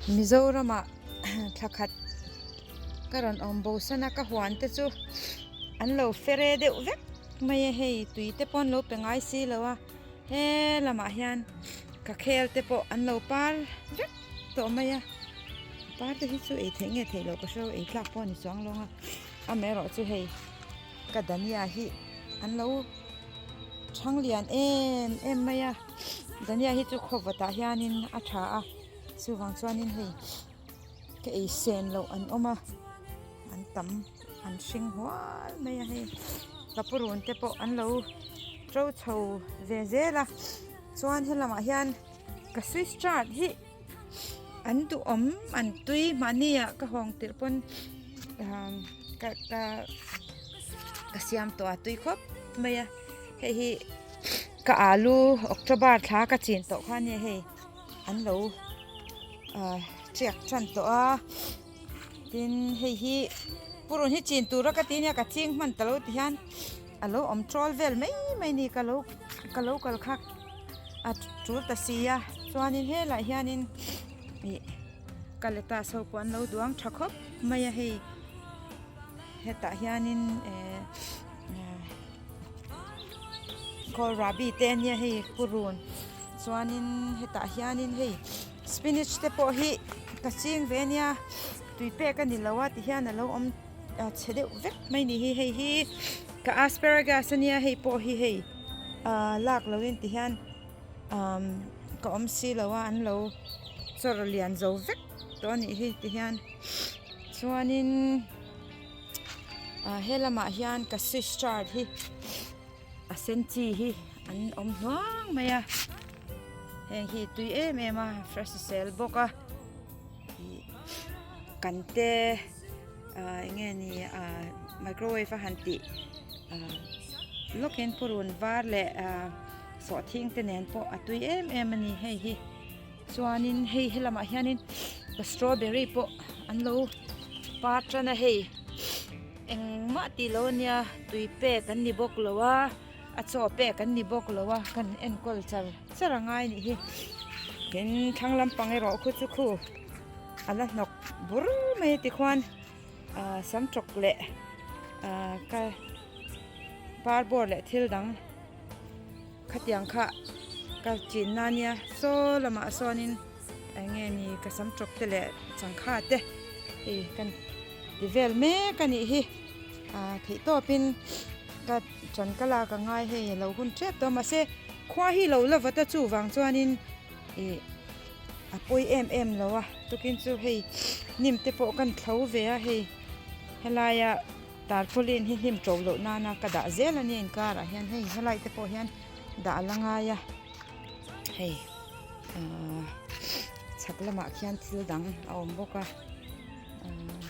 Mizoramah thla khat ka rawn awm bo san a ka huan te chu an lo fere deuh vek mai a hei tui te pawh an lo pe ngai si lo a he lamah hian ka khel te pawh an lo par vek tawh mai a par te hi chu ei theih nge theih loh ka hre lo ei tlak pawh a ni chuang lawng a amaherawh chu hei ka dania hi an lo thang lian em em mai a dania hi chu khawvatah hianin a tha a chuvang chuanin hei ka ei sen loh an awm a an tam an hring hual mai a hei ka purun te pawh an lo to chho ve zel a chuan helamah hian ka swiss chart hi an duhawm an tui mahni ah ka hawng tirh pawn ka ka ka siam tawh a tui khawp mai a hei hi ka alu october thla ka chin tawh kha ania hei an lo ah tiak tan tawh a tin hei hi purun hi chin tura ka ti ania ka ching hman ta lo ti hian a lo awm tawl vel mai mai a ni ka lo ka lo kal kha a tul ta si a chuanin helaiah hianin ih ka lettuce ho pawh an lo duang tha khawp mai a hei hetah hianin eh kawlrabi te ania hei purun chuanin hetah hianin hei spinach te pawh hi ka ching ve ania tui pek a ni lo a tihian a lo awm chhe deuh vek mai ni hi hei hi ka asparagus ania hei pawh hi hei ah lak lo in tihian umm ka awm si lo a an lo chawr lian zo vek tawh a nih hi tihian chuanin ah he lamah hian ka swiss chard hi a sen chi hi an awm hnuang mai a heng hi tui em em a fresh sel bawk a ih kan te ah eng nge ni ah microwave a han tih ah lawkin purun var leh ah sawhthing te nen pawh a tui em em a ni hei hi chuanin hei helamah hianin ka strawberry pawh an lo par tan a hei engmah tih loh ania tui pek an ni bawk lo a a chaw pek an ni bawk lo a kan enkawl char char a ngai anih hi tin thlang lampang erawh khu chu khu a la hnawk bur mai a tikhuan ah sam tawk leh ah ka par bawr leh thil dang khatiang kha ka chin na ania saw lamah sawnin eng nge ni ka sam tawk te leh changkha te hei kan ti vel mek a nih hi ah theih tawpin ka ṭan ka lak a ngai hei a lo hun ṭep tawh a mahse khua hi lo la vat a chuvang chuanin ih a pawi em em lo a tukin chu hei hnim te pawh kan thlo ve a hei helaia tarpaulin hi hnim ṭo loh nana ka dah zel a nia inkarah hian hei helai te pawh hian dah a la ngai a hei ahh chhak lamah khian thil dang a awm bawk a ahh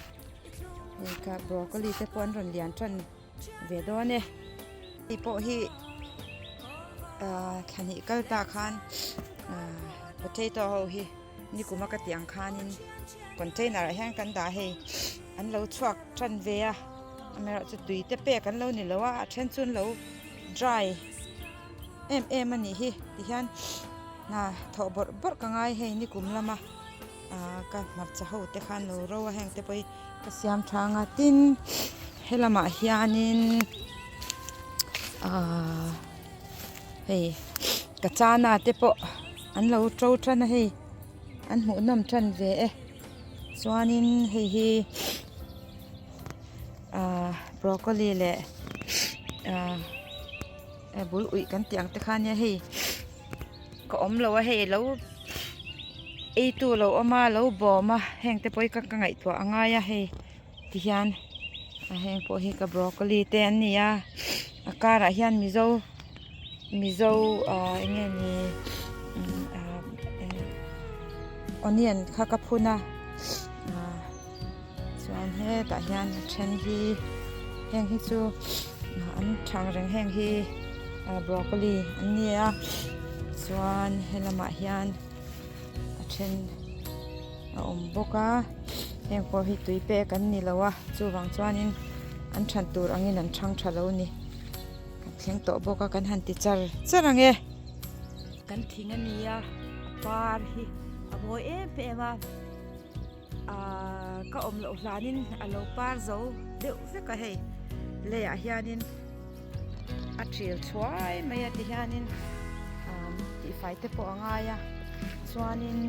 hei kha broccoli te pawh an rawn lian ṭan ve dawn e hei pawh hi ahh thla hnih kal ta khan ahh potato ho hi nikum a ka tih ang khanin container ah hian kan dah hei an lo chhuak tan ve a amaherawh chu tui te pek an lo ni lo a a then chu an lo dry em em a nih hi tihian hna thawh bawrh bawrh ka ngai hei nikum lama ahh ka hmarcha ho te khan lo ro a heng te pawh hi Ka siam tha anga tin helamah hianin ahh hei ka chana te pawh an lo to tan a hei an hmuh nawm tan ve e chuanin hei hi ahh broccoli leh ahh bul uih kan tih ang te kha ania hei. Ka awm lo a hei lo ei tu lo awm a lo bawm a heng te pawh hi ka ngaihtuah a ngai a hei ti hian a heng pawh hi ka broccoli te an ni a a karah hian mizo mizo ah eng nge ni ah onion kha ka phun a ah chuan hetah hian a then hi heng hi chu an thang reng heng hi ah broccoli an ni a chuan helamah hian a then a awm bawk a heng pawh hi tui pek an ni lo a chuvang chuanin an than tur angin an thang tha lo a ni kan thleng tawh bawk a kan han ti char char ang e. Kan thing a ni a a par hi a mawi em em a. Ahh ka awm loh hlanin a lo par zo deuh vek a hei leiah hianin a ṭil thuai mai a ti hianin ahh tihfai te pawh a ngai a chuanin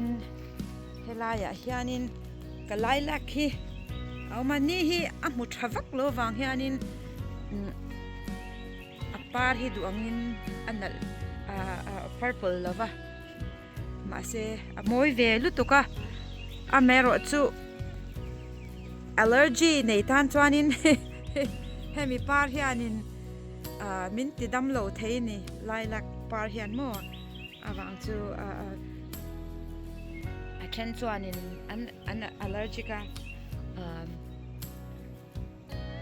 helaiah hianin ka lilac hi a awm a ni hi a hmu ṭha vak lo vang hianin umm a par hi duh angin a nalh ahh a purple lo va. Mahse a mawi ve lutuk a, amaherawhchu allergy nei tan chuanin hemi par hianin ah min ti dam lo thei a ni lilac par hian maw avang chu ah a then chuanin an an allergic a ah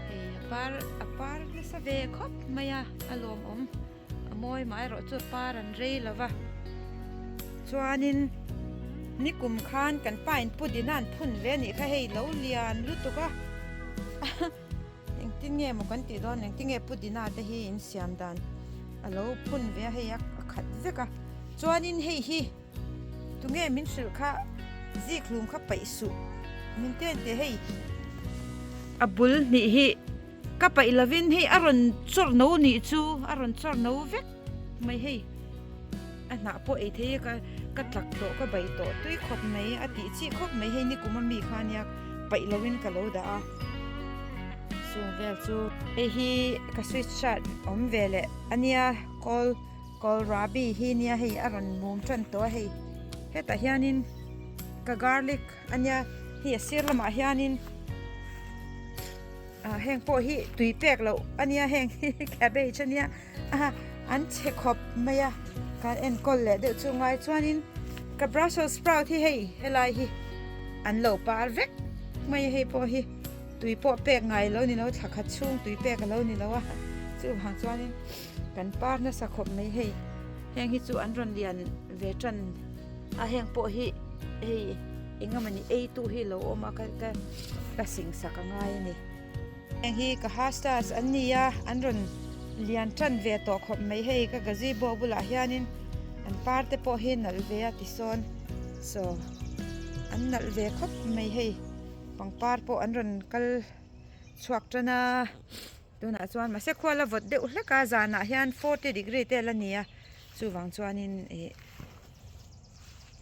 hei a par a par nasa ve khawp mai a a lawmawm. A mawi mah erawh chu par an rei lo va, chuanin nikum khan kan pa in pudina an phun ve a nih kha hei lo lian lutuk a, engtin nge maw kan tih dawn engtin nge pudina te hi in siam dan a lo phun ve a hei a khat vek a, chuanin hei hi tunge min hrilh kha zik hlum kha paih suh min ti a ni tih hei a bul hnih hi. Ka paih lovin hei a rawn chawrh no nih chu a rawn chawrh no vek mai hei a hnah pawh ei thei ka ka tlak tawh ka bai tawh tui khawp mai a tih chih khawp mai hei nikum a mi kha ania paih lovin ka lo dah a chung vel chu hei hi ka switch chart awm ve leh ania kawl kawl rabi hi nia hei a rawn mum tan tawh a hei hetah hianin ka garlic ania hei a sir lamah hianin. Ah heng pawh hi tui pek loh a nia heng hi cabbage a nia a an chhe khawp mai a kan enkawl leh deuh chu ngai chuanin ka brussels sprout hi hei helai hi an lo par vek mai a hei pawh hi tui pawh pek ngai lo ni lo thla khat chhung tui pek a lo ni lo a chuvang chuanin kan par nasa khawp mai hei heng hi chu an rawn lian ve tan a heng pawh hi hei eng emawni ei tu hi lo awm a ka ka ka sing sak a ngai a ni heng hi ka hastars an ni a an rawn lian tan ve tawh khawp mai hei ka gazebo bulah hianin an par te pawh hi nalh ve a tisawn saw an nalh ve khawp mai hei pangpar pawh an rawn kal chhuak tan a. Tunah chuan mahse khua la vawt deuh hlek a, zanah hian 40 degree te la ni a, chuvang chuanin ih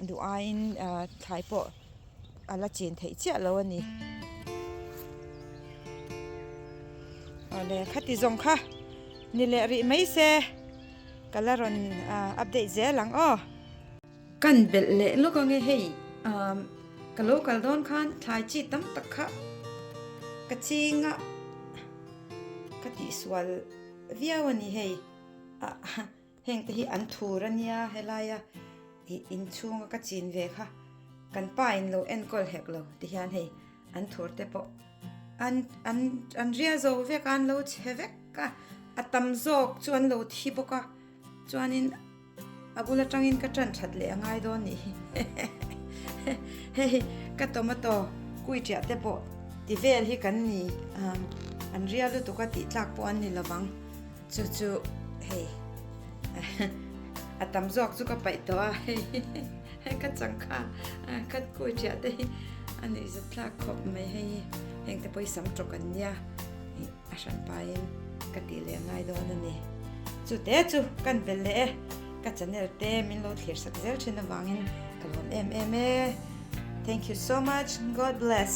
duh aiin ah thlai pawh a la chin theih chiah lo a ni. Awle khati zawng kha ni leh rih mai se ka la rawn update zel ang aw. Kan belh leh lawk ange hei ka lo kal dawn khan thlai chi tam tak kha ka ching a ka tihsual viau a ni hei ah heng te hi an thur a nia helaia ih inchhunga ka chin ve kha kan pa in lo enkawl hek lo ti hian hei an thur te pawh an an an ria zo vek a an lo chhe vek a a tam zawk chu an lo thi bawk a chuanin. A bul atangin ka tan that leh a ngai dawn nih hi. Hei ka tomato kui tiah te pawh ti vel hi kan ni an ria lutuk a tih tlak pawh an ni lovang chu chu hei a tam zawk chu ka paih tawh a hei ka changkha ka kui tiah te hi a nuih zat thlak khawp mai hei heng te pawh hi sam tawk an nia. A hran pahin ka tih leh ngai dawn a ni. Chute chu kan bel leh e. Ka channel te min lo thlir sak zel thin avangin ka lawm em em e. Thank you so much. God bless.